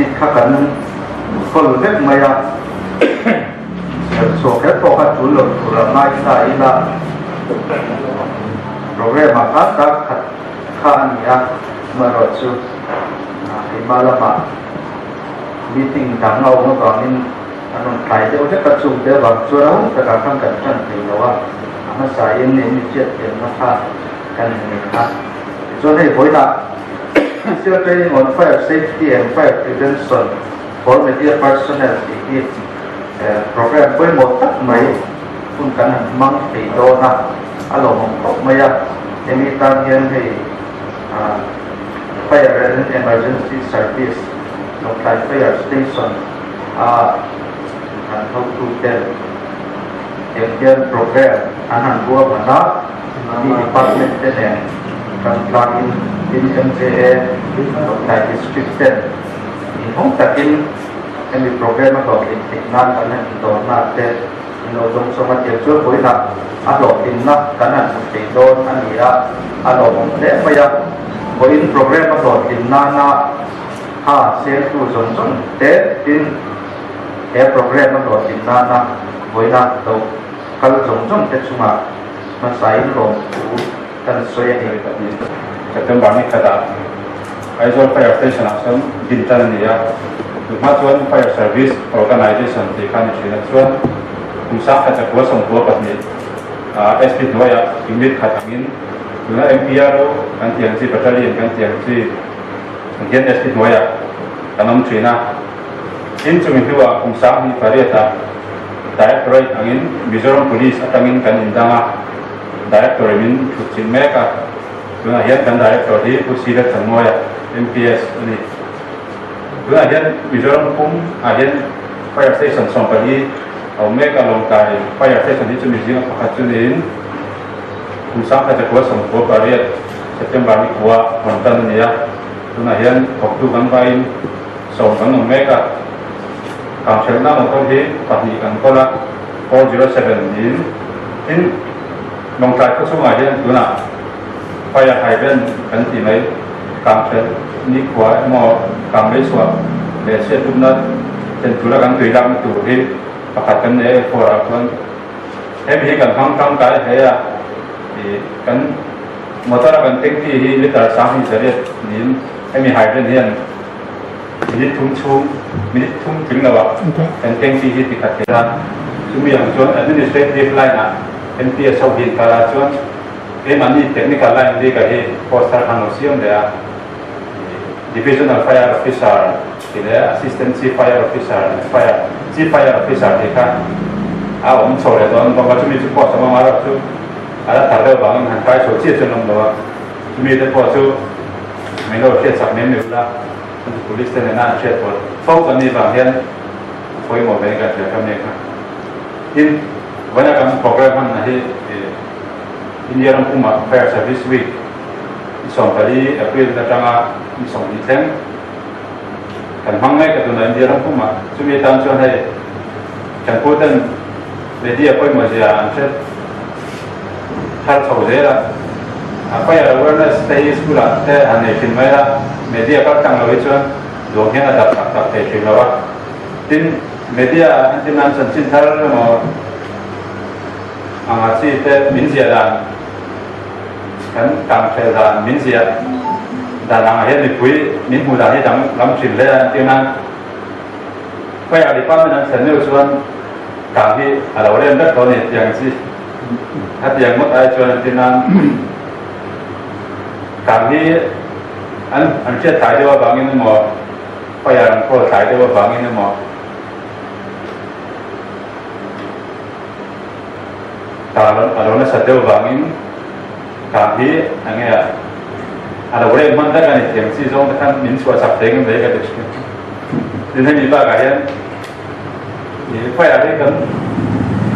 Seat kha kan kawl vek mai a, chhiar chhuah kher pawh kha tul lo tur a ngai ta ila program ah khan dar khat kha a ni a, amaherawhchu keimah lamah meeting dang a awm avangin an rawn tlai deuh hlek a, chung te avang chuan a hun takah khan kan tan thei lo a, a hmasain eng mi hriatthiamna kha kan nei a. Tichuan hei vawiinah Special Training on Fire Safety and Fire Prevention for Media Personnel tih hi program pawimawh tak mai hun kan han hmang thei dawn a, a lawmawm khawp mai a. Hemi tan hian hei Fire and Emergency Service Lawngtlai Fire Station a kan hotuten tiang hian program an han ruahman a. Mi department te nen kan tlangin tin MJA Lawngtlai District ten inhawng takin hemi program a hlawhtlin theih nan kan han indawrna te in lo dawng chawng a tiang chuan vawiinah a hlawhtlinna kan han hmu thei dawn a ni a, a lawmawm hle mai a. Vawiin program a hlawhtlin nana ha seltu zawng zawng te tin he program a hlawhtlin nana vawiina lo kal zawng zawng te chungah hmasain lawmthu kan sawi a ni. September ni khatah Aizawl Fire Station ah chuan din tan a ni a, tunhma chuan Fire Service Organization tih kha a ni thin a, chuan kum sangkhat zakua 92 SP hnuaiah unit khat angin tuna MPRO kan tih ang chi, Battalion kan tih ang chi ang hian SP hnuaiah kan awm thin a. Tin chumi hnuah kum 28 ah Directorate angin Mizoram Police atangin kan indang a, Director in min thut chilh mek a, tunah hian kan Director hi Pu Sira Chanmawia, MPS, a ni. Tunah hian Mizoram pum ah hian Fire Station 14 a awm mek a, Lawngtlai Fire Station hi chumi zinga pakhat chu niin kum 1998 September ni kua hawn tan a ni a, tunah hian thawktu kan vaiin 10 kan awm mek a. Kanghrelhna motor hi pahnih kan kawl a, 407 niin tin Lawngtlai khaw chungah hian tunah fire hydrant kan ti mai, kanghrelh nikhua emaw kang lei chhuah leh chhiat tumna thlen tura kan tui lakna tur hi pakhat kan nei a, four ah chuan hemi hi kan hmang tangkai hle a, ih kan motor a kan tanky hi litre 2800 niin hemi hydrant hian Minute thum chhung, minute thum tling lo ah kan tanky hi tikhat thei a, chumi ang chuan administrative line ah MPS ho hi inkal ah chuan keimahni technical line bik ah hi post thar khan lo siam leh a, Divisional Fire Officer tih leh Assistant Chief Fire Officer leh Fire Chief Fire Officer tih kha a awm chho leh dawn bawk a, chumi chu post awm ang erawh chu a la thar deuh vangin han kai chho chiah chuan awm lo a, chumi te pawh chu min lo hriat chak mai mai ula. Police te nena an hriat pawlh fo kan nih vang hian a pawimawh ve in kan hria ka mek a. Tin, vawiina kan program hmanna hi India ram pumah Fire Service Week ni 14 April atanga ni 20 thleng kan hmang mek a tunah India ram pumah. Chumi atan chuan hei Chanpu ten media pawimawh zia an hre thar chho zel a. Fire awareness te hi school ah te han nei thin mai a, media kal tlang lo hi chuan duang hian a dap tak tak thei thin lo a. Tin, media ah entir nan chanchin thar emaw anga chi te min ziah dan kan kang hreh dan min ziah dan angah hian mipui min hmuh dan hi dang lam thin hle a, entir nan Fire department an thlen meuh chuan kang hi a lo rem vek tawh a ni tiang chi hetiang ngawt ai chuan an ti nan kang hi an an hriat thlai deuh avangin emaw fire an call thlai deuh avangin emaw kang a lo nasat deuh avangin kang hi enge a lo rem hman vek a ni tiang chi zawng te khan min chhuah chak thei ngam mai ka ti thin. Tin hemi bakah hian ih fire hi kan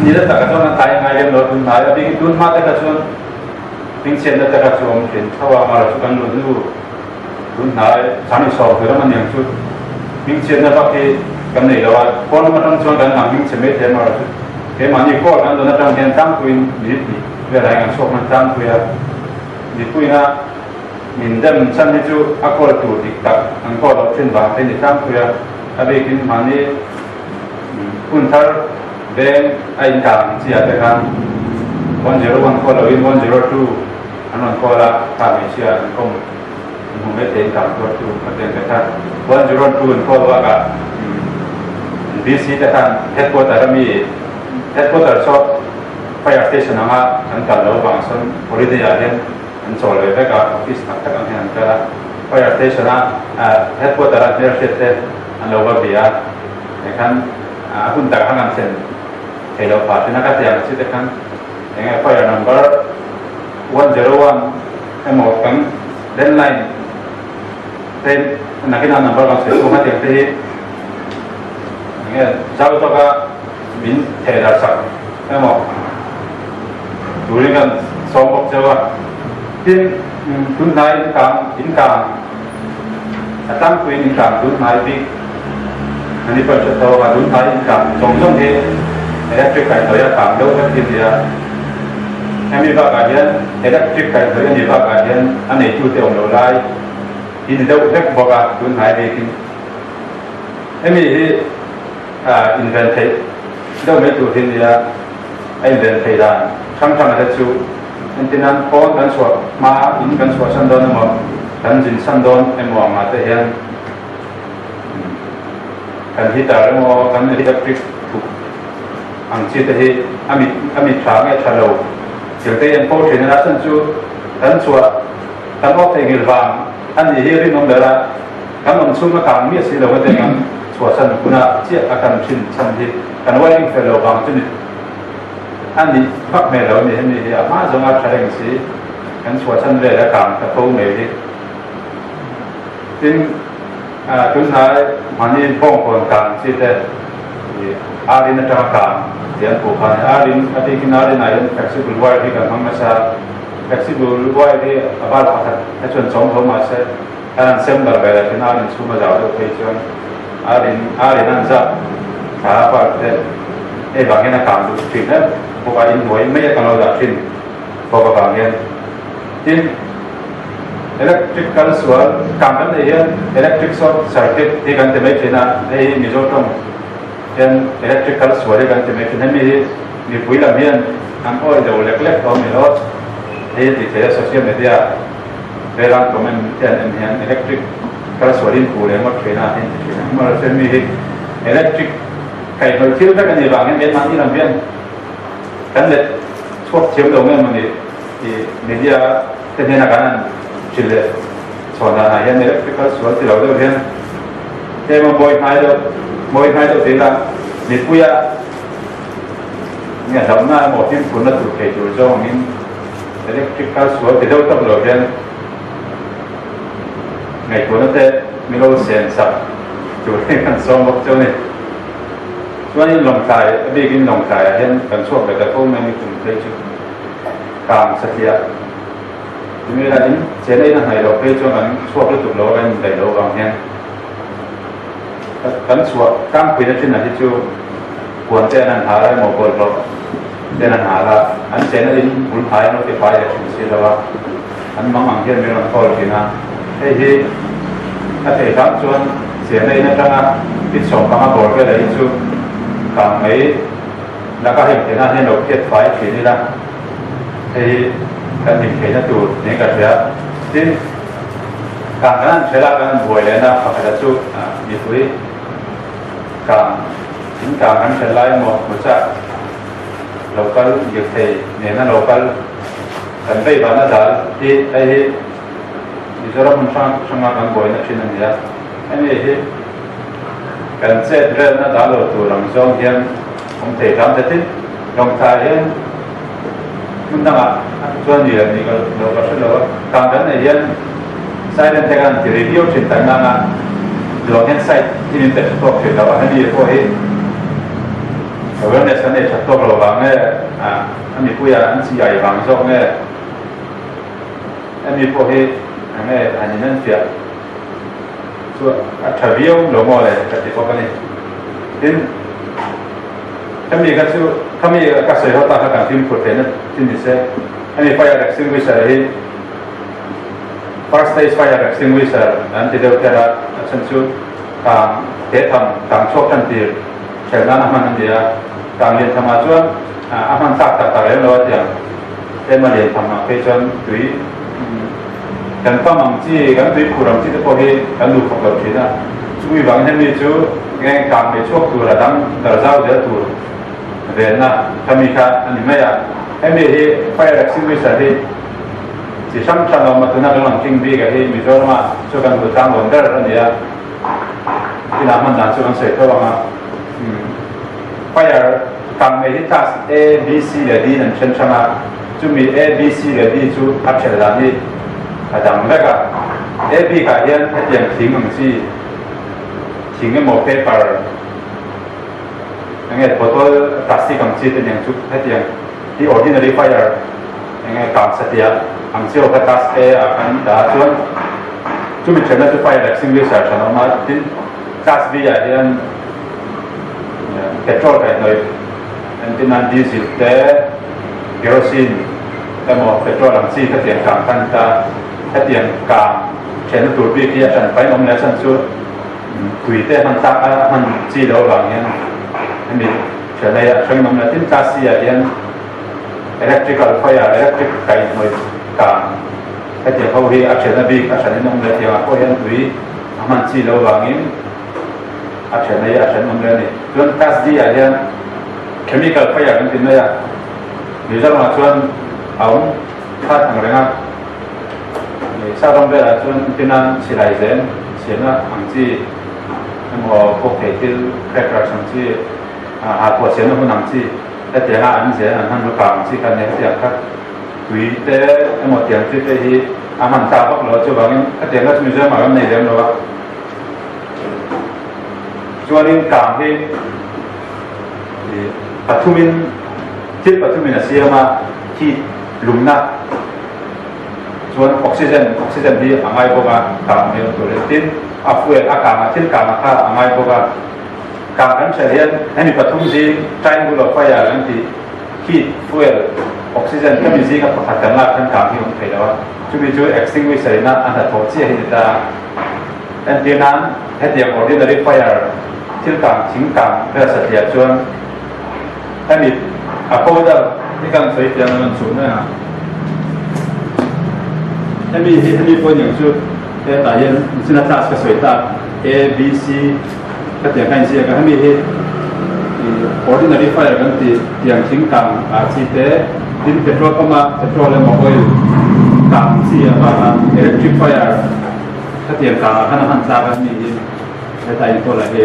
ni la takah chuan an tlai ngai lem lo tun hnai a bik tun hma te kha chuan hmingchhiatna te kha chu awm thin tho a mara chu kan luh hnu tun hnai chang i sawm tur ram aniang chu hmingchhiatna vak hi kan nei lo a pawn lam atang chuan kan lang hmingchhe mai thei a mara chu keimahni court kan dawn atang hian tlangpuiin minute hnih velah hian kan chhuak hman tlangpui a mipuina. Min dem chhan hi chu a call tur dik tak an call loh thin vang te ni tlangpui a, a bikin mahni hun thar veng a inkang chi ah te khan 101 call loin 102 an rawn call a, kha hmeichhia an kawm an hmu mai thei inkang tuar chu a teng te kha 102 an call bakah DC te khan headquarter a mi headquarter saw fire station anga an kal lo vang sawn holiday ah hian an chawl ve vek a, office tak tak ang hian an kal a, fire station a headquarter a hmelhriat te an lo va bia a, tikhan a hun tak khan an thlen thei loh phah thin a, ka ti ang chi te khan eng nge fire number 101 emaw kan landline te nakin a number kan sawi chhung a tiang te hi eng nge zau zawka min theh darh sak emaw turin kan sawm bawk cheu a. Tin, tunhnai inkang inkang a tlangpuiin inkang tunhnai bik a ni pawh hre tho a, tunhnai inkang zawng zawng hi electric kaihhnawih a kang deuh vek hi a ni a. Hemi bakah hian electric kaihhnawih a nih bakah hian a neitute awm lo lai hi ni deuh vek bawk a tunhnai bikin. Hemi hi inven theih deuh mai tur hi a nia, a inven theih dan hrang hrang te chu entirnan pawn kan chhuah hma in kan chhuahsan dawn emaw kan zinsan dawn emaw angah te hian kan heater emaw kan electric thuk ang chi te hi a mit a mit tha nge tha lo thil te hi an fo thin a, a chhan chu kan chhuah kan awk theih nghilh vang a nih hi rinawm ber a. Kan awm chhung a kang miah si lo a teng ang chhuahsan hunah chiah a kan thin chhan hi kan wiring fel lo vang chu ni a nih vak hmel lo a ni. Hemi hi a hma zawnga tha reng si kan chhuahsan vel a kang ta fo mai hi. Tin, tunhnai mahni bawngkawn kang chi te arin atanga kang tih an puh kha a ni. Arin a bikin arin ah hian flexible wire hi kan hmang nasa. Flexible wire hi a val pakhat a chuan chawm tho mahse, Kan an sem darh ve leh thin a, an inchhung a zau deuh phei chuan a rin a rin an zah thla a park te hei vang hian a kang duh thin em bawk a, inhnuai mai a kan lo dah thin bawk avang hian. Tin, electric kal sual kang kan neih hian electric short circuit hi kan ti mai thin a, hei hi Mizo tawng hian electric kal sual hi kan ti mai thin. Hemi hi mipui lam hian an awih lo lek lek tawh a ni lo, hei a tih theih a social media. Velan comment te an en hian electric kal sualin pu leh ngawt thin a heng ti thin a, amaherawhchu hemi hi electric kaihhnawih thil vek a nih vang hian keimahni lam hian kan let chhuak thiam lo nge mawni tih media te hnena kan han hrilh leh chhawn danah hian electric kal sual ti lo deuh hian tlema mawi hnai deuh mawi hnai deuh tih ila mipuia nge hlauhna emaw fimkhurna tur thei tur zawng angin Electric kal sual ti deuh tak lo hian ngaihtuahna te min lo sen sak tur hi kan sawm bawk chu a ni. Chuanin Lawngtlai, a bikin Lawngtlaiah hian kan chhuak ve ta fo mai ni kum phei chu kang satliah timi la in chena in a hnaih loh phei chuan kan chhuak lutuk lo a kan indaih loh vang hian kan chhuah tlangpuina thinah hi chu puan te an han hal a emaw bawlhhlawh Ten an hal a, an chena in bul hnai an lo ti fai leh thin si lo a, an mang ang hian min rawn call thin a, hei hi a theih hram chuan chena in atanga pit 15 bawr velah hi chu kang mai laka heng theihna hian lo phiat fai thin ila, hei hi kan hlim theihna tur niin ka hria. Tin, kang kan han hrel a, kan han buai lehna pakhat chu mipui kang in kang kan hrel lai emaw hmuchah, Local lirthei nena local kan vei vana dal hi hei hi Mizoram hmun hrang hranga kan buaina thin a ni a, hemi hi kan chet velna dal lo tur ang zawng hian awm thei hram te tin Lawngtlai hian hmun dangah chuan ni leh ni lo ka hre lo a, kang kan nei hian silent te kan ti ri viau thin tak nana duang hian side hi min pe tha tawk thin lo a, hemi pawh hi Awareness kan nei that tawk lo vang nge a mipuia an chi ai vang zawk nge hemi pawh hi eng nge han in en fiah chu a tha viau lo maw le ka ti bawk a ni. Tin, hemi kha chu khami ka sawi ho ta kha kan fimkhur theihna chu ni se, hemi fire extinguisher hi. First stage fire extinguisher an ti deuh kher a, a chhan chu kang he tham kang chhuak tan tir hrel nan a hman a ni a, kang lian tham ah chuan a hman tlak tak tak lem lo a tiang tlem a lian tham ah phei chuan tui kan pump ang chi kan tui phur ang chi te pawh hi kan duh khawp lo thin a, chumi vangin hemi chu nge kang mei chhuak tur a dang dar zau zel tur venna khami kha a ni mai a, hemi hi fire extinguisher hi. Chi hrang hrang a awm a, tuna kan rawn king bik a hi Mizoramah chu kan hmu tlang rawn ber a ni a, inah hman dan chu kan sawi tho ang a. Fire kang mai hi class A, B, C leh D in an then hrang a, chumi A, B, C leh D chu a ṭhelh dan hi a dang vek a. A bikah hian hetiang thing ang chi, thing emaw paper enge bottle plastic ang chi te niang chu hetiang hi ordinary fire Enge kang satia ang chiau kha class A ah kan dah a chuan chumi thenna chu fire extinguisher than a awm a tin class B ah hian petrol kaihhnawih entir nan diesel te kerosene emaw petrol ang chi khatiang kang kha a ni ta hetiang kang thenna tur bik hi a hran pahin awm leh a chhan chu tui te hman tlak a hman chi loh avang hian hemi thenna hi a hrang awm leh tin class C ah hian Electrical fire, electric kaihhnawih kang hetiang ho hi a ṭhenna bik a ṭhen in awm leh tiangah pawh hian tui a hman chi lo vangin a ṭhenna hi a ṭhen awm leh a ni. Chuan class D ah hian chemical fire kan ti mai a, Mizoramah chuan a awm khat ang reng a, sa ram velah chuan tina silai zen siamna ang chi emaw pawk thei thil crackers ang chi ha pawh siamna hun ang chi. Hetianga an zel an hman luka ang chi kha nia hetiang kha tui te emaw tiang chi te hi a hman tlak vak lo a chuvangin hetiang kha chu Mizoram ah kan nei lem lo a chuanin kang hi pathumin thil pathumin a siam a heat lumna chuan oxygen oxygen hi a ngai bawk a kang hmel turin tin a fuel a kang a thil kang a kha a ngai bawk a. Kang kan hriat hian hemi pathum zing triangle of fire an tih heat, fuel, oxygen khami zinga pakhat kan lak khan kang hi awm thei lo a, chumi chu extinguisher ina a hnathawh chiah hi ni ta. Entir nan hetiang ordinary fire thil kang thing kang vel satliah chuan hemi a powder hi kan sawi fiah ang an chhum mai ang. Hemi hi hemi pawh niang chu hetah hian nichina class ka sawi tak A, B, C, Hetiang kha inziak a, hemi hi ordinary fire kan tih tiang thing kang ah chi te, tin petrol pump a petrol emaw oil kang chi a bakah electric fire hetiang kang ah khan a hman tlak a hemi hi hetlai enkawl ah hi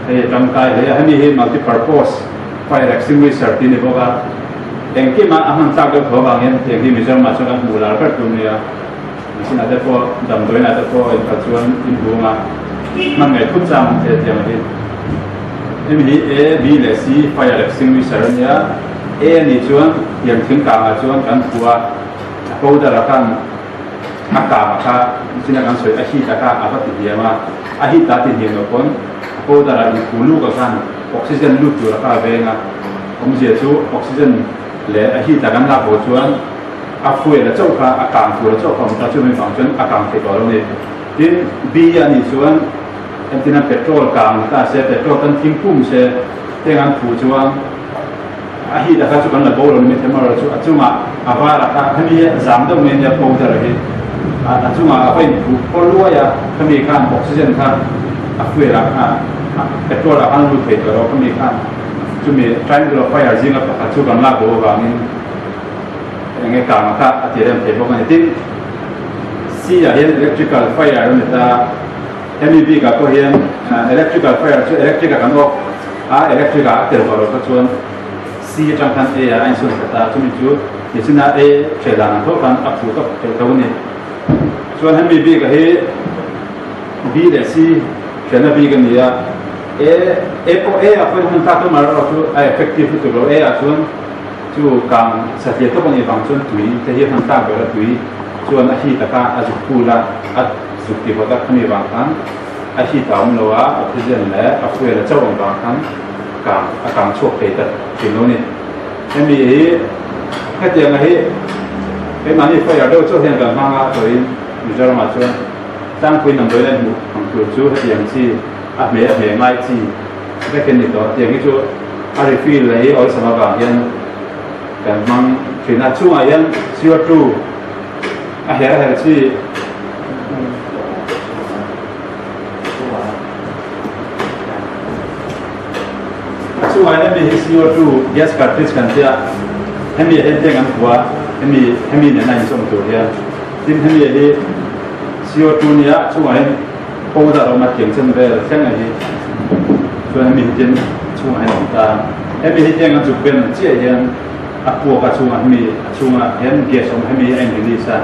hei a tangkai hle a, hemi hi multi purpose fire extinguisher tih a ni bawk a, engkim ah a hman tlak deuh tho avang hian hetiang hi Mizoram ah chuan an hmuh lar ber tur a nia. Machine-ah te pawh damdawiinah te pawh inkal chuan inhung a, hman ngei thut chang ang che tiang hi. Hemi hi A, B leh C fire extinguisher a nia. A a nih chuan tiang thing kangah chuan kan phu a, a powder a khan a kang a kha machine a kan sawi a heat a kha a va ti hniam a, a heat a ti hniam loh pawn a powder a inphu luk a khan oxygen lut tur a kha a veng a, awmzia chu oxygen leh a heat a kan lak bo chuan A fuel a chauh kha a kang tur a chauh kha awm ta chu mi vang chuan a kang thei tawh lo a ni. Tin, B a nih chuan entina petrol kang ni ta se, petrol kan thing pum se, heng an phu chuan a heat a kha chu kan la bo lo ni mai thei amaherawhchu chu a chungah a var a kha hemi hi a zam deuh mai a nia powder hi a chungah a va inphu khaw luai a, khami khan oxygen kha a fuel ah khan petrol ah khan a lut thei tawh lo, khami khan chumi triangle of fire zinga pakhat chu kan lak bo avangin Enge kang kha a ti rem thei bawk a ni. Tin, C ah hian electrical fire a ni ta. Hemi bikah pawh hian electrical fire chu electric a kan awk a, electric ah a tel tawh lo kha chuan C atang khan A ah a insawn khat a, chumi chu nichina A hreh dan ang tho khan a phu tawp theih tho a ni. Chuan hemi bikah hi B leh C hrehna bik a ni a, A A pawh A ah pawh hian hman tlak tum erawh chu a effective lutuk lo, A ah chuan Chu kang satliah tawk a nih vang chuan tui te hi a hman tlak ber a, tui chuan a heat a kha a zuk phul a, a zuk ti vawt a, khami vang khan a heat a awm lo a, oxygen leh a fuel a chauh ang vang khan kang a kang chhuak thei ta thin lo a ni. Hemi hi hetianga hi keimahni fire deuh chauh hian kan hmang a, tawhin. Mizoramah chuan tlangpui damdawi an hmuh ang tur chu hetiang chi a hmeh a hmeh ngai chi vek a ni tawh. Tiang hi chu a refill leh hi awlsam avang hian kan hmang thin a. Chungah hian CO2 a her a her chi. A chungah hian hemi hi CO2 gas cartridge kan tia hemi ah hian tank an phuah a hemi hemi nen a inzawm tur hian tin hemi hi CO2 nia a chungah hian powder a awm a tiang chen vel thleng a hi chuan hemi hi tin chungah hian a awm ta hemi hi tank an zuk ben chiah hian a puak a chungah hemi a chungah hian gas a awm hemi hi a in release a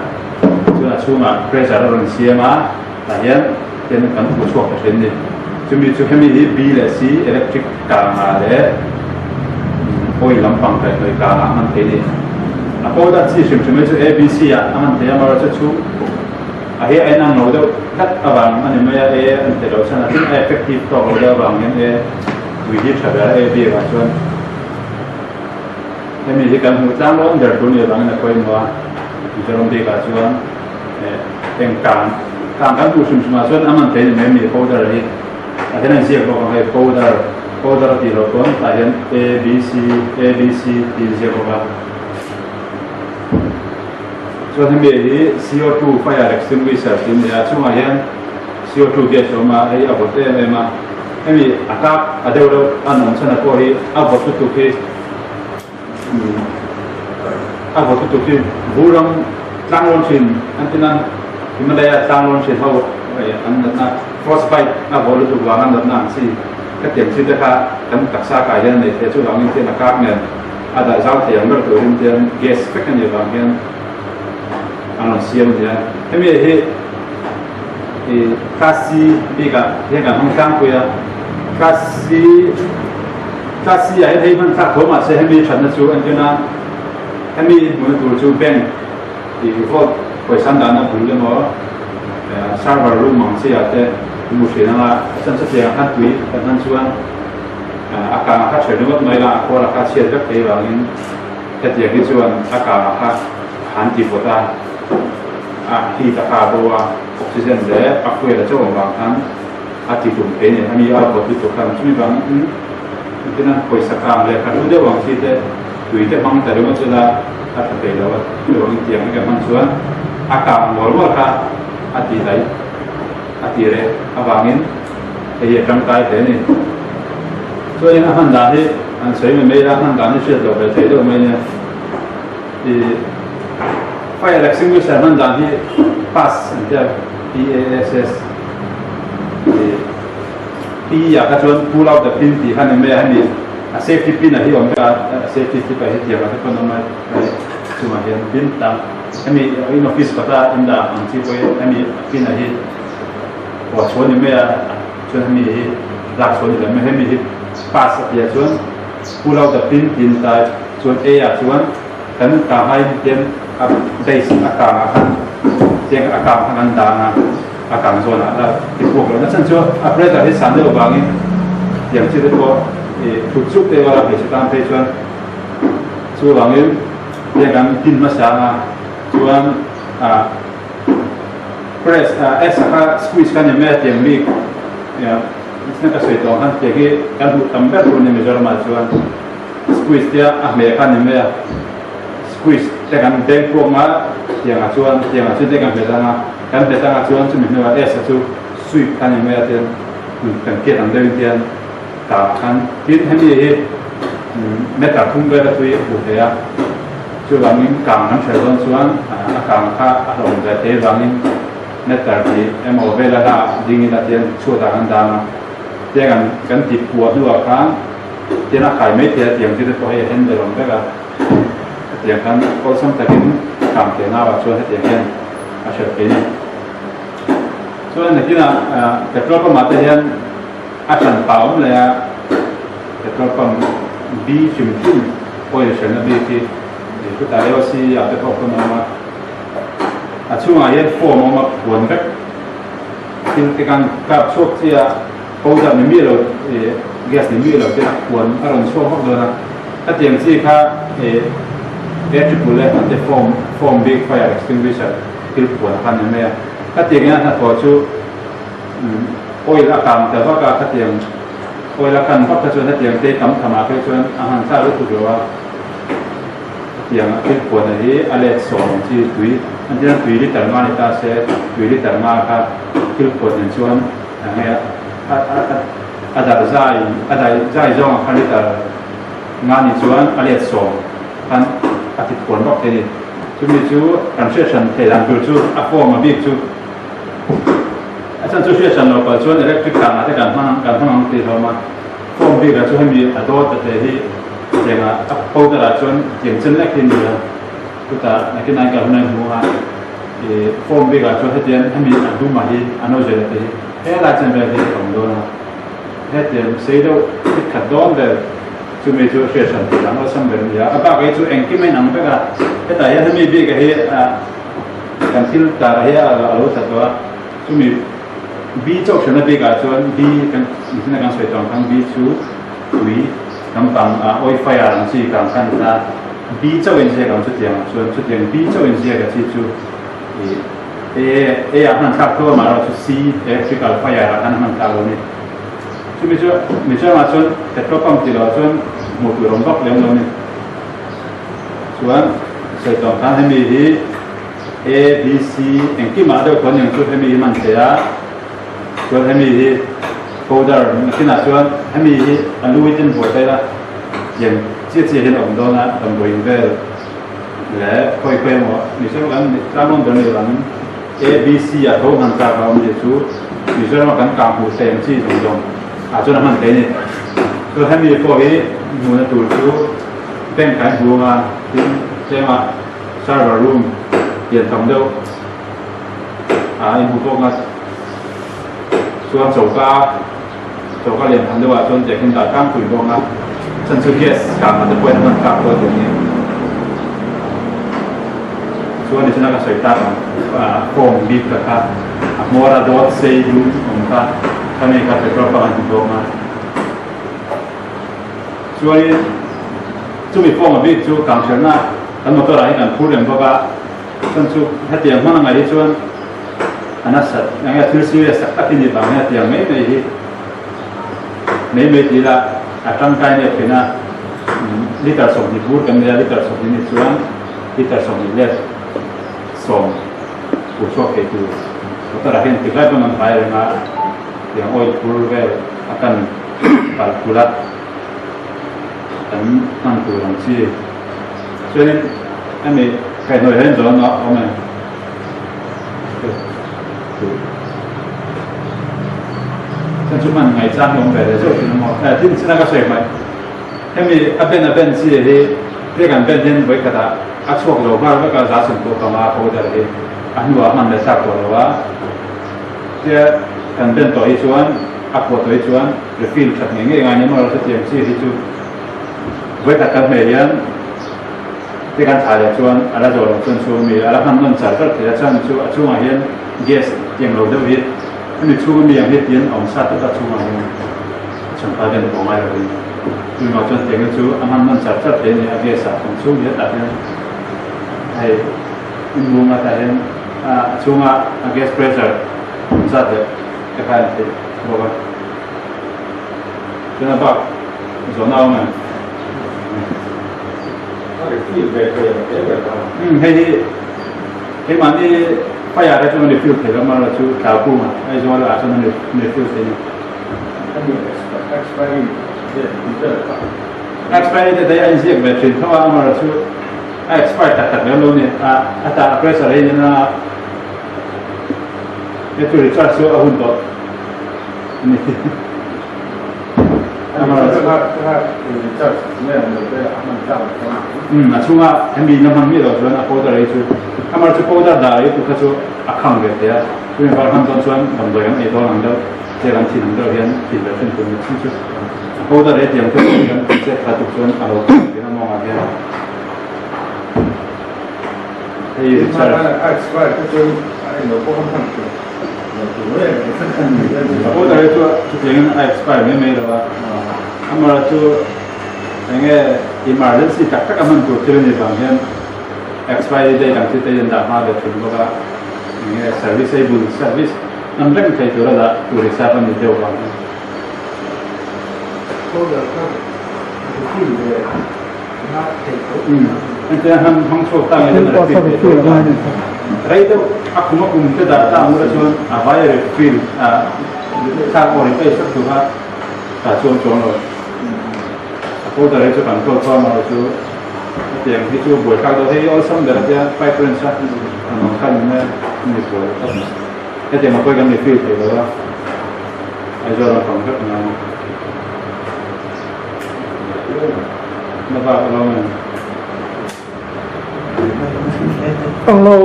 chuan a chungah pressure a rawn siam a. Tah hian ten kan hmu chhuak ta thin a ni. Chumi chu hemi hi B leh C electric kangah leh oil lampang kaihhnawih kangah a hman thei a ni. A powder chi hrim hrim hi chu A, B, C ah a hman thei a, amaherawhchu chu a hi a inang lo deuh tlat avang a ni mai a, A an ti lo chhan a, tin a effective tawk lo deuh avang hian A tui hi tha ber a, A, B avang chuan hemi hi kan hmuh tlang rawn ber tur ni avangin a pawimawh a, Mizoram bikah chuan. Eng kang kang kan hmuh hrim hrim ah chuan a man thei ni mai mi powder hi tah hian a inziak bawk ang hei powder powder a tih loh pawn tah hian A B C A B C tih a inziak bawk a chuan hemi hi CO2 fire extinguisher tih a ni a chungah hian CO2 gas a awm a hei a vawt em em a hemi a kap a deuh deuh a nawm chhan a pawh hi a vawt lutuk hi. A vawtu tur hi Buram tlanglawn thin an ti nan Himalaya tlanglawn thin ho an natna frostbite a vaw lutuk vanga natna ang chi ka tiam chi te kha kan taksa kai hian nei thei chuvangin tian a kak nen a dah zau thei ang ber turin tian gas vek a nih vang hian an rawn siam a nia. Hemi hi i class C bikah hian kan hmang tlangpui a class C Class C ah hian hei hman thlak tho mahse hemi thatna chu entir nan hemi hmuhna tur chu bank tih vote pawisa an dahna bul emaw server room ang chi ah te hmu thin anga a chan chutiang ah khan tui kan hman chuan a kang ah kha ṭhen ringawt mai la a khual ah kha chhiat vek thei vangin hetiang hi chuan a kang ah kha han ti vawt a a heat a kha a bo a oxygen leh a fuel a chauh ang vang khan a ti tum thei nen ami a vawt lutuk khan chumi vang in engtin a pawisa kang leh kha hlu deuh ang chi te tui te hmang ta ringawt chula a tha thei lo a chuvang in tiang hi ka hman chuan a kang mual mual kha a ti daih a ti reh avangin hei hi a tangkai hle a ni. Chuanin a hman dan hi an sawi mai mai a hman dan hi hriat loh ve thei deuh mai nia i fire extinguisher hman dan hi pass an tia P-A-S-S P ah kha chuan pull out the pin tih kha ni mai a hemi a safety pin a hi awm vek a a safety tip ah hi tiang ah te pawn awm a hei chungah hian pin tang hemi in office kawta in dah ang chi pawhin hemi pin a hi pawh chhuah ni mai a chuan hemi hi lak chhuah ni lo mai hemi hi pass a tih ah chuan pull out the pin tin ta chuan A ah chuan Kan kang aiin tian a base a kang ah khan tiang a kang khan an dang a, a kang zawn ah la ti puak lo. Na chhan chu a pressure hi san deuh avangin tiang chi te pawh i thut chuk te wala hmeichhe tan phei chuan chuvangin tiang kan pin hmasa anga chuan ah press ah S a kha squeeze kha ni mai a tiang bik ka sawi tawh ang khan tiang hi kan hmuh tam ber tur a ni Mizoram ah chuan. Squeeze tia a hmeh kha ni mai a, squeeze te kan beng puak nga tiang ah chuan tiang ah chuan te kan hmet anga kan hmet anga chuan chumi hnuah S a chu sweep kha ni mai a tian kan kiat ang deuhin tian tah khan tin hemi hi meter thum vel a tui a hmuh theih a chuvangin kang kan hre dawn chuan a kang kha a hlawm ve thei vangin meter tih emaw vel a hla dingin a tian chhuatah kan dang a tiang kan ti puah hnuah khan Tiang a khai mai thei a, tiang zir te pawh hei a handle awm vek a, hetiang khan awlsam takin kang thei nau ah chuan hetiang hian a hriat thei a ni. Chuan nakinah petrol pump ah te hian a hran pah awm leh a, petrol pump bi hrim hrim oil hranna bik hi chutah AOC ah te pawh pawn a awm a, a chhungah hian form a awm a, puan vek thil te khan kap chhuak chiah a. Powder ni miah lo eh gas ni miah lo te a khuan a rawn chhuak vak dawn a, khatiang chi kha eh air triple F an te foam foam bik fire extinguisher thil khuan kha ni mai a. Khatiang in a hnathawh chu oil a kang ta vak a, khatiang oil a kan vak kha chuan hetiang te tam tham ah phei chuan a han thlak lutuk lo a, hetiang a thil phuahna hi a let sawm chi tui an tia tui liter nga ni ta se tui liter nga kha thil phuah nen chuan eng nge a a darh zai a daih zai zawng ah khan liter nga ni chuan a let sawm khan a ti phuan vak thei a ni. Chumi chu kan hriat hran thei dan tur chu a form a bik chu a chhan chu hriat hran lo pal chuan electric tang ah te kan hmang kan hmang ang tih hlawm a, form bik ah chu hemi a dawt a te hi tiang ah a powder ah chuan tiang chen lek hi a ni a, chutah nakin ah kan hun a inhmu a ih form bik ah chuan hetiang hemi a dum ah hi a nozzle a te hi helai chen vel hi a awm dawn a, hetiang sei deuh thik khat dawn vel. Chumi chu hriat hran tih ang awlsam ber a ni a, a bak hi chu engkim a inang vek a, hetah hian hemi bik hi kan thil tar hi a lo tla tawh a, chumi B chauh hranna bikah chuan B kan mihring a kan sawi tawh ang khan B chu tui lampang oil fire ang chi kang khan ta B chauh inziak ang chutiang ah chuan chutiang B chauh inziak a chi chu ih A A ah hman thlak tho a amaherawhchu C electrical fire ah khan a hman thlak lo a ni. Chumi chu Mizoramah chuan petrol pump tih lohah chuan hmuh tur awm vak lem lo a ni. Chuan sawi tawh ang khan hemi hi A, B, C engkimah deuh khawn eng chu hemi hi man thei a, chuan hemi hi powder nakinah chuan hemi hi a lu hi ten buai ta ila tiang chiah chiah hian a awm dawn a damdawiin vel leh khawi khawi emaw Mizoram kan tlanglawn ber ni vangin A, B, C ah tho hman tlak a awm tih chu Mizoram a kan kah hmuh theih ang chi zawng zawng ah chuan a hman theih a ni. Chuan hemi pawh hi hmuhna tur chu bank ah in hmu ang a, tin tlema server room pian tam deuh ah in hmu bawk a, chuan choka choka lian tham deuh ah chuan tiang hian dah tlangpui bawk a, chhan chu gas kah ah te pawh in a hman tlak dawn tih a ni. Chuan nichina ka sawi tak ang form bik ka kha a hmawr a dawt sei dum awm kha khami kha petrol pump an ti bawk a chuanin chumi form a bik chu kanghrelna kan motor ah hian kan phur reng bawk a chuan chu hetiang hman a ngaih hi chuan a nasat eng nge thil serious tak tak hi ni vang hian hetiang mai mai hi mai mai tih ila a tangkai nep thin a liter 20 bur kan nei a liter 20 ni chuan Liter 21 tur chhuak thei tur motor ah hian ti lai pawn an pai reng a, tiang oil phur vel a kan palh phul a, kan hman tur ang chi. Chuanin hemi kaihhnawih hian zawn a awm em? Chuan chu hman ngaihchang hi awm ve leh zeuh thin a maw? Tin china ka sawi hmaih. Hemi a ben a ben chi hi he kan ben hian vawikhat ah a chhuak lo nghal vek a, za 15 powder hi a hnuah a hman leh thlak tawh lo a, tia kan ben tawh hi chuan a phuah tawh hi chuan refill that ngei ngei ngai ni maw hetiang chi hi chu vawikhat kan hmeh hian te kan thah leh chuan a la zawh loh chuan chu mi a la hman nawn char char thei a, chuan chu a chungah hian gas tiang lo deuh hi hemi chhung ami ang hi tian a awm sa tlat a chungah hian. Chhungkha den pawh ngai lovin tunah chuan tiangna chu a hman hman char char thei a ni a, gas ah kan chhung hian tah hian hei inmung ah tah hian a chhunga a gas pressure awm zat leh te kha a en theih bawk a, chuan a bak zawhna a awm em? Umm hei hi keimahni fire te chuan a refill thei lo amaherawhchu chu Tlaukunga Aizawl ah chuan a refill thei a ni. Expiry date hi a inziak ve thin tho a, amaherawhchu chu a expire tak tak lem lo a ni. A tah a pressure hi nen a he chu recharge chu a hun tawh a ni. Umm a chhunga hemi na hman miah loh chuan a powder hi chu amaherawhchu powder dah hi tu kha chu a kham ve thei a, chumi var hman dawn chuan damdawi kan ei dawn ang deuh. Chet an thin ang deuh hian thin leh thin tur mihring chu a ho ta reh tiang chu kan chet kha tuk chuan a lo thin thin a mawngah hian hei Richard a ho ta reh chu chutiangin a expire mai mai lo a amara chu enge emergency tak tak a hman tur thil a nih vang hian expiry date ang chi te hi an dah hma ve thin bawk a. Enge serviceable service an reng thei tura dah tur hisap a ni deuh vang hian. Folder kha refill leh na thei tawh. Umm entirna hman hmang chhuak ta ngei chuan refill thei tawh a rei deuh a kum a kum te dah ta ang ula chuan a vai refill a thlak aw replace vek tur kha tah chuan chuang lo. A folder hi chu kan kawl khawm a chu hetiang hi chu buaithlak deuh hei awlsam ber tia pipe wrench a an awm khan in mi buai khawp mai. Hetiang a pawi kan refill thei lo a Aizawl ah pang vek nan na bak a lo nge. Englo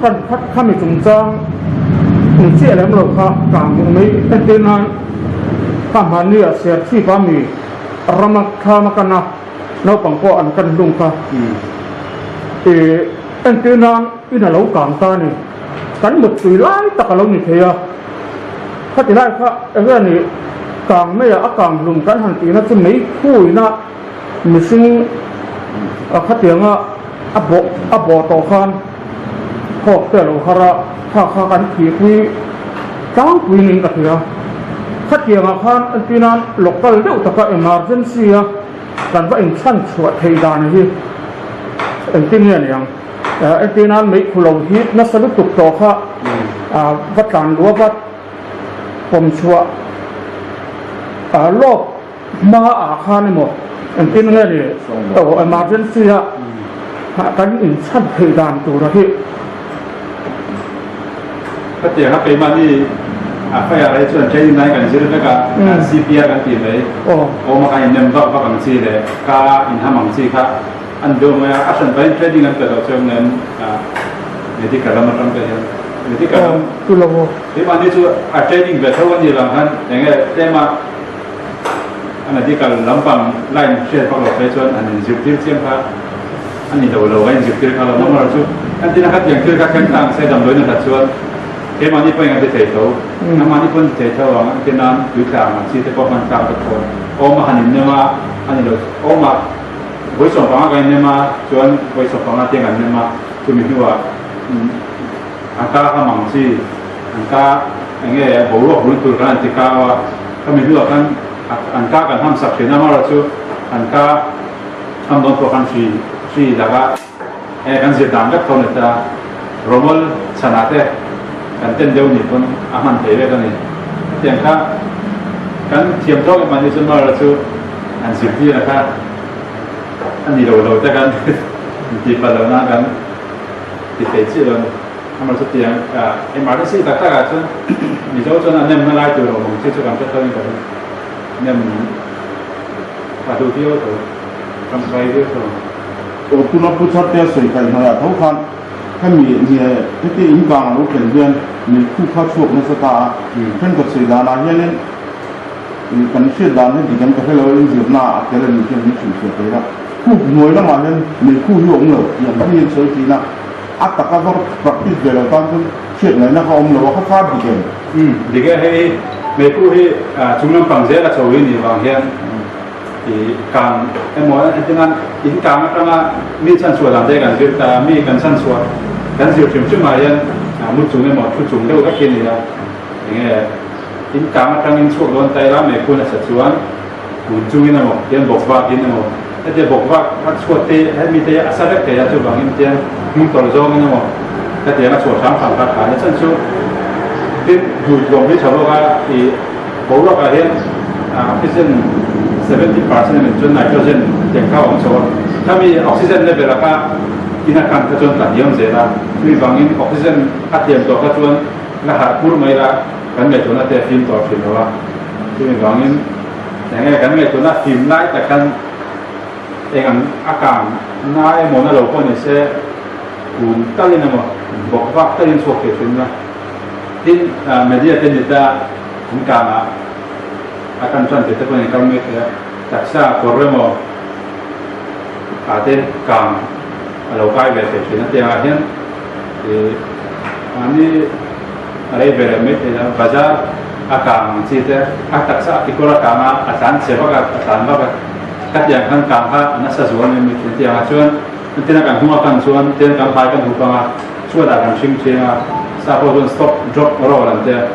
kan khat khami chungchang ni chiah lem lo kha kang duh mai entir nan kha hmanni ah Serchhip a mi rama thlama kan a naupang pawh an kan hlung kha ih entir nan in a lo kang ta a ni kan muttui lai tak a lo ni thei a khati lai kha enge a nih kang mai ah a kang hlum kan han tihna chu meikhuina Mihring a khatianga a bawh a bawh tawh khan thawk te a lo har a, kha kha kan thihpui tlangpui niin ka hria. Khatiangah khan entir nan local deuh taka emergency a kan va inchhan chhuah theih dan hi engtin nge niang? Entir nan meikhu lo hi nasa lutuk tawh kha va tlan luah va pawm chhuah lawk Hma ah khan emaw engtin nge ni aw emergency a kan inchhan theih dan tur a hi. Khatiang a keimahni a fire hi chuan training lai kan zir vek a, CPR kan tih mai awm a kan innem vak vak ang chi leh ka inham ang chi kha an deuh mai a, a hran pahin training an pe loh chuan nen medical lam atang te hian medical lam keimahni chu a training ve tho a nih vang khan enge tlem a A medical lampang line hriat vak lo phei chuan an inzirtir chiam kha a ni lo lo, a inzirtir kha lo. Normal chu kan tina kha tiang thil kha thleng tlang se damdawiin a hlat chuan keimahni pawhin kan ti thei tho, nangmahni pawhin ti thei tho ang, an ti nan tui tlang ang chi te pawh hman tlak vek tho. Awm a han innem a, a ni lo, awm a vawi 15 kan innem a, chuan vawi 15 tiang kan nem a, chumi hnuah an ka ham ang chi, an ka eng nge boruak run tur kan han ti kau a. Khami hnuah khan an ka kan ham sak thin a, amaherawhchu an ka ham dawn pawh khan hri hri laka e kan zir dan vek tho ni ta, rawmawl chhanah te kan ten deuh nih pawn a hman thei vek a ni. Hetiang kha kan thiam tawk em mahni chu amaherawhchu an zirtir a kha a ni lo lo te kan intihpalh loh nan kan ti thei chiah lo a ni. Amah chu tiang emergency tak tak ah chuan Mizo chuan a nemna lai tur awm ang chi chu kan hre tho in ka ring. Nem a duh viau tho, tangkai viau tho ang. Aw tuna Pu Tharte sawi kai hnuaiah tho khan hemi nge heti in kang a lo thlen hian meikhu kha chhuak nasa ta a, thenkhat sawi danah hianin kan hriat dan hi dik an ka hre lo a, inzirna a tel a nih hian min hrilhfiah thei la. Khup hnuai lamah hian meikhu hi a awm lo tih ang hi an sawi thin a. A taka vak practice ve lo tan chuan hriat ngaihna kha awm lo a, kha kha dik em? Umm dik e, hei meikhu hi chung lampang zel a chho hi nih vang hian i kang emaw entirnan in kang atanga mi chhanchhuah dan te kan zir ta, mi kan chhanchhuah kan zir hrim hrim ah hian mu chung emaw thu chung deuh vek hi a ni a, enge in kang atangin chhuak dawn ta ila meikhu nasa chuan kun chungin emaw tian bawk vakin emaw hetia bawk vak a chhuat te hemi te a sa vek thei a chuvangin tian hnung tawlh zawngin emaw hetiang a chhuah hram hram kha tha a ni chan chu tin hmui tlawm hi tha bawk a ih boruak ah hian oxygen 70% emaw chuan nitrogen tiang kha a awm chho a khami oxygen level ah kha in a kan kha chuan tla hniam zel a chumi vangin oxygen a tlem tawh kha chuan la harh pur mai la kan ngaihtuahna te a fim tawh thin lo a. Chumi vangin eng nge kan ngaihtuahna fim lai tak khan eng ang a kang na emaw na lo pawh ni se kun talin emaw bawk vak talin chhuak thei thin a. Tin, media te ni ta an kangah a kan tan thei te pawhin an kal mek thei a, taksa kawr emaw ah te kang a lo kai ve thei thin a. Tiangah hian ih mahni a rei ve leh mai thei a, bazar a kang ang chi te, a taksa a kekawr a kang a, a tlan chhe vak a, a tlan vak a, ka tiang khan kang kha a nasa zual mai mai thin. Tiangah chuan entirna kan hnung a kan chuan tian kan hmai kan hup ang a, chhuatah kan hring thiang a. Sap ho chuan stop, drop, roll an tia.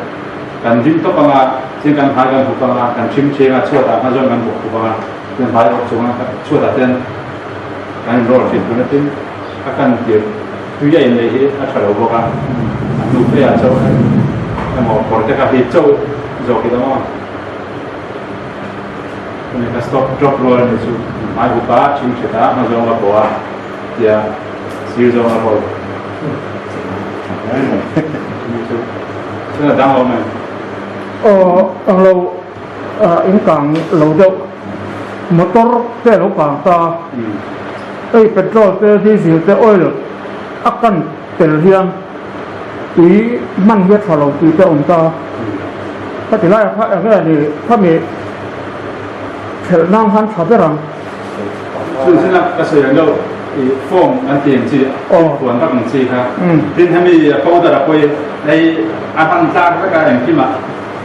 Kan ding tawp anga, chuan kan hmai kan hup anga, kan thim theng a, chhuatah hma zawn kan bawk hup anga, chuan hmai bawk chunga chhuatah ten kan in roll thin tuna tin a kan tir tui a inneih hi a tha lo bawk a, a hnu phei ah chauh emaw kawr te kha hi chauh zawk i dang aw. Chumi kha stop drop roll a nih chu hmai hup a, thing hret a, hma zawng a bawh a tia sir zawng a roll. Chumi chu chuan a dang awm em? Aw ang lo in kang lo deuh motor te a lo kang ta hei petrol te diesel te oil a kan tel hian tui hman hi a tha lo tih te a awm ta a, khati laiah kha eng nge ni khami thelh nan khan tha ber ang. Chu zina ka sawi ang deuh i form an ti ang chi puan vak ang chi kha tin hemi powder a pawi hei a hman tlak vek a engkimah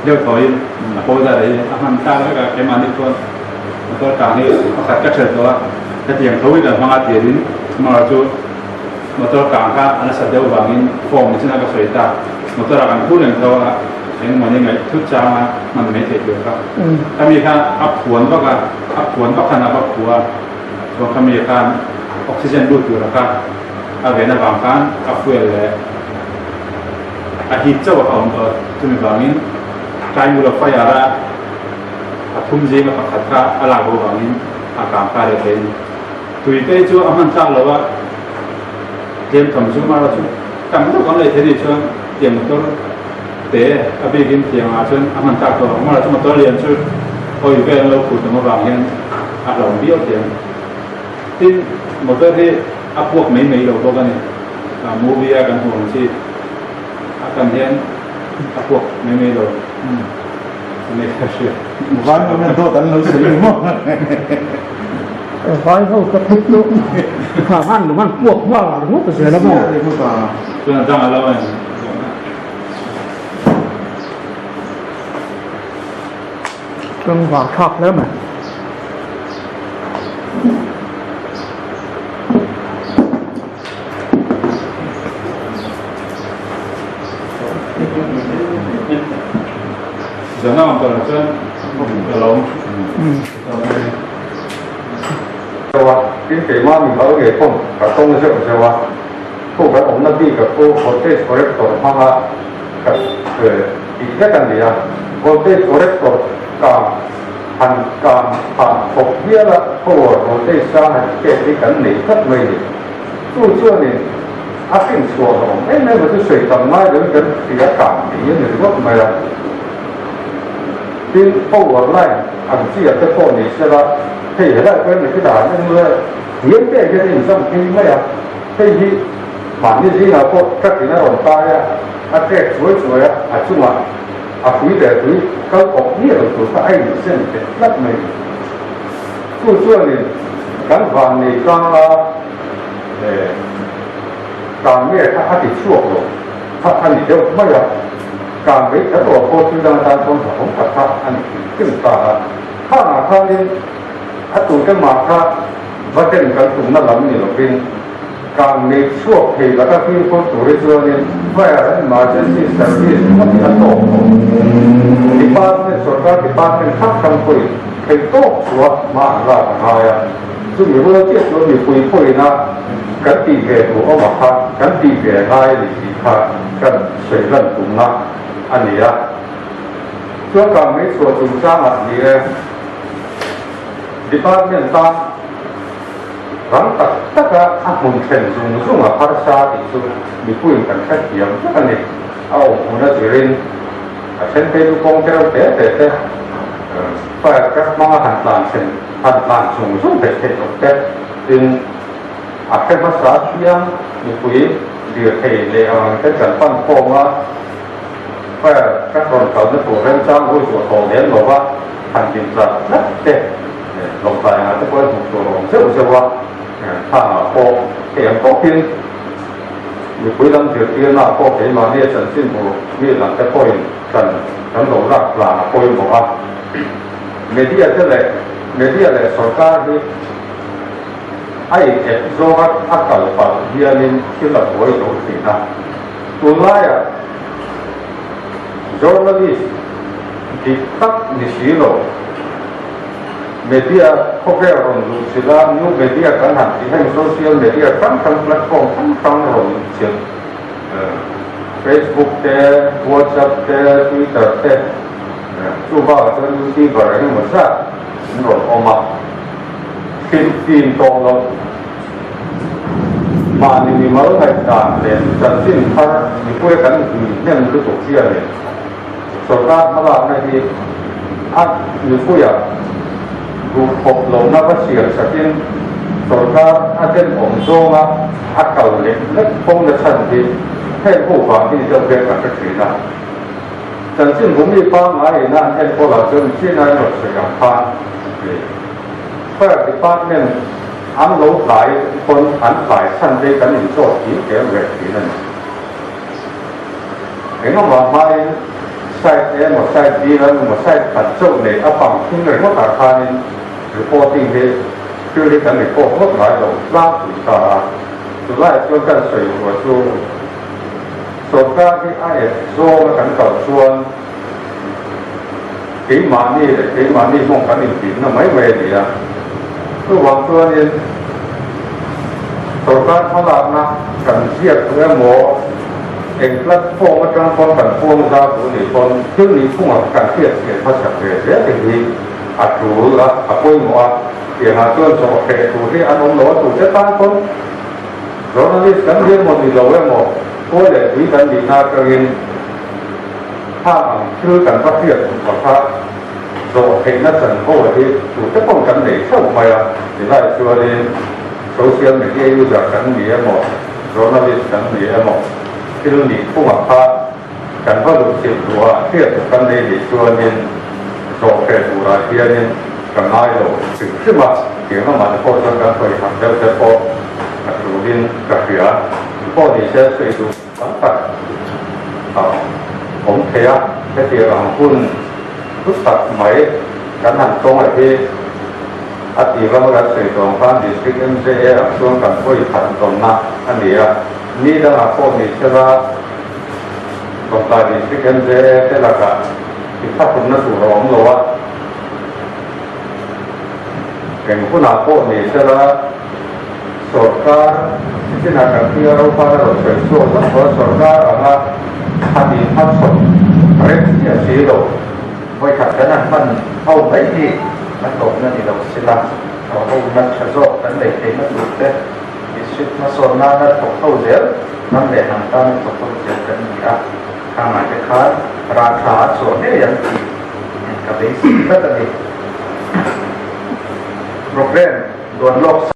deuh thawiin a powder hi a hman tlak vek a keimahni chuan motor kang hi pakhat ka thelh tawh a hetiang tho hi kan hmang a tirin amaherawhchu Motor kang kha a nasa deuh vangin form ni china ka sawi ta. Motor ah kan phur reng tho a, engmawni ngaih thut changa hman mai theih tur kha. Khami kha a phuan vak a, a phuan vak khan a va phu a, chuan khami khan oxygen lut tur a kha a ven avang khan a fuel leh a heat chauh a kha awm tawh a, chumi vangin triangle of fire a pathum zinga pakhat kha a lak bo vangin a kang kha leh thei a ni. Tui te chu a hman tlak lo a, tlem tham chu mara chu tam deuh kan lei thei nih chuan tiang motor te a bikin tiang ah chuan a hman tlak tawh ang. Mara chu motor lian chu hawi vel an lo phur tam avang hian a hlauhawm viau thiam. Tin, motor hi a puak mai mai lo bawk a ni. Movie a kan hmuh ang chi a kan hian a puak mai mai lo. Mai ka hria. Vai ho hian dawt an lo sawi ni maw? Vai ho ka phei chu kha han han puak nghal ringawt zel a maw? Chuan a dang a lo en Tlangval thlak hle mai. Zan ang tawh chuan ka lawm. Zeuh a, tin keimah mi bal nge pawm ka tawng zeuh zeuh a, khu kan awmna bik a khu voltage corrector hmanga ka tih vek a ni a, voltage corrector kang han kang phah khawp hial a power voltage sang han pek hi kan nei tlat mai ni. Chu chuanin a hrinchhuah hlawm em em a chu sawi tam ngai loin kan hria kang mai a ni ringawt mai a. Tin, power line ang chi ah te pawh ni sela, hei helai pawh hian khitah an en leh hniam te hian a inzam phei mai a, hei hi mahni zingah pawh truck in a rawn tai a, a trek chuai chuai a, a chungah a hrui leh hrui kal kawp miah lo tur kha a inzem teh tlat mai a ni. Chu chuanin kan van nei tlang a kang nge kha a ti chhuak lo kha a ni deuh mai a, kang vei kher lo pawh thil dang atan chuan hlauhawm tak kha a ni hrim hrim ta a. Khangah khanin a tute mah kha va den kan tumna lam ni lovin kang nei chhuak thei laka fimkhur tur hi chuanin Fire and Emergency Service ngawt hi a tawk tawh. Department, sorkar department hrang hrang pawhin Thei tawk chua hma an lak a ngai a, chumi rual chiah chuan mipui pawhin a kan tih ve duh awm a kha kan tih ve a ngai a ni tih kha kan sawi lan tumna a ni a. Chuan kangmei chhuah chungchangah ni e, Department tan rang tak taka a hmun then zung zung a harsa tih chu mipuiin kan hrethiam vek a ni. A awm hmun a zirin A then phei chu kawng tereuh te te te, fire truck hmanga han tlan chhen han tlan chung zung theih theih loh te, tin a hre hmasa thiang mipui lirthei leh ang te kan pan khawm a, fire truck rawn kalna tur remchang hawi zuah tawh lem lo va han din tlat tlat te, lawngtlai angah te pawh a hmuh tur a awm zeuh zeuh a, thangah pawh hei ang tawkin. Mipui lam zirtirna pawh keimahni a chanchinbu mi dangte pawhin kan kan lo lak tlan a pawimawh a. Media te leh media leh sorkar hi a in ep zawnga a kal palh hianin thil a buai zo thin a. Tunlaiah. Journalist dik tak ni si lo, media khawvel rawn luh chilh a, new media kan han tih heng social media hrang hrang platform hrang hrang rawn chilh, Facebook te, WhatsApp te, Twitter te, chuvangah chuan youtuber eng emaw zat an rawn awm a, hrilh fim tawh loh. Mahni mimal ngaihdan leh chanchin thar mipuia kan hmi hnem lutuk hianin sorkar hmalakna hi a mipuia duhkhawp lohna va siam sakin sorkar a demawm zawnga a kal leh lek fo na chhan hi heng ho vang hi ni deuh hian ka hre thin a. Chanchin bumi pangngai ina an enkawl ah chuan China in rawn sawi ang khan Fire Department An lo tlai pawn an tlai chhan te kan inchawt thin tel ve thin a ni. Engemaw hmain site A emaw site B lam emaw site khat chauh nei a pang thing ringawtah khanin reporting hi thil hi kan report ngawt ngai lo tlangpui ta a. Chulaiah chuan kan sawi ruah chu sorkar hi a ep zawnga kan kal chuan Keimahni leh keimahni hmawng kan intinna mai mai a ni a. Chuvang chuanin sorkar hmalakna kan ziak duh emaw, eng platform atang pawn kan puang zau duh nih pawn thil nih phungah kan hriat chian hmasak ve zel te hi a tul a, a pawimawh a. Tiangah chuan zawh hreh tur hi an awm lo a, tute tan pawn journalist kan ni emaw ni lo emaw, khawi leh tui kan nihna atangin, Khang ang thil kan va hriat duh pakhat zawh theihna chanvo hi tute pawh kan nei theuh mai a, tilai chuanin social media user kan ni emaw, journalist kan ni emaw, thil nih phungah kha kan va luh chilh duh a, hriat duh kan nei nih chuanin zawh hreh turah hianin ka ngai lo hrim hrim a, tiang lamah te pawh chuan kan hawi harh deuh te pawh a tulin ka hria. Pawh ni se sawi duh. Tam tak a awm thei a, hetiang ang hun hlu tak mai kan han tawng leh hi a tih lama kan sawi tawh ang khan District MJA ah chuan kan hawi khat tawnna a ni a, ni dangah pawh ni sela Lawngtlai District MJA te lakah inthlahrunna tur a awm lo a, eng hunah pawh ni sela. Sorkar chinah kan hria ro khan a rawn sawi chhuak vak tawh a, sorkar anga han inhmachhawn rem chiah si lo. Vawikhat kan han hman ho mai hi a tawpna ni lo sila, thaw hona tha zawk kan neih theihna tur te, district hmasawn nana thawk ho zel, ram leh hnam tana thawk ho zel kan ni a, khangah te khan rah tha a chhuah ngei ang tih ka beisei tlat a ni. Programme duan lawk.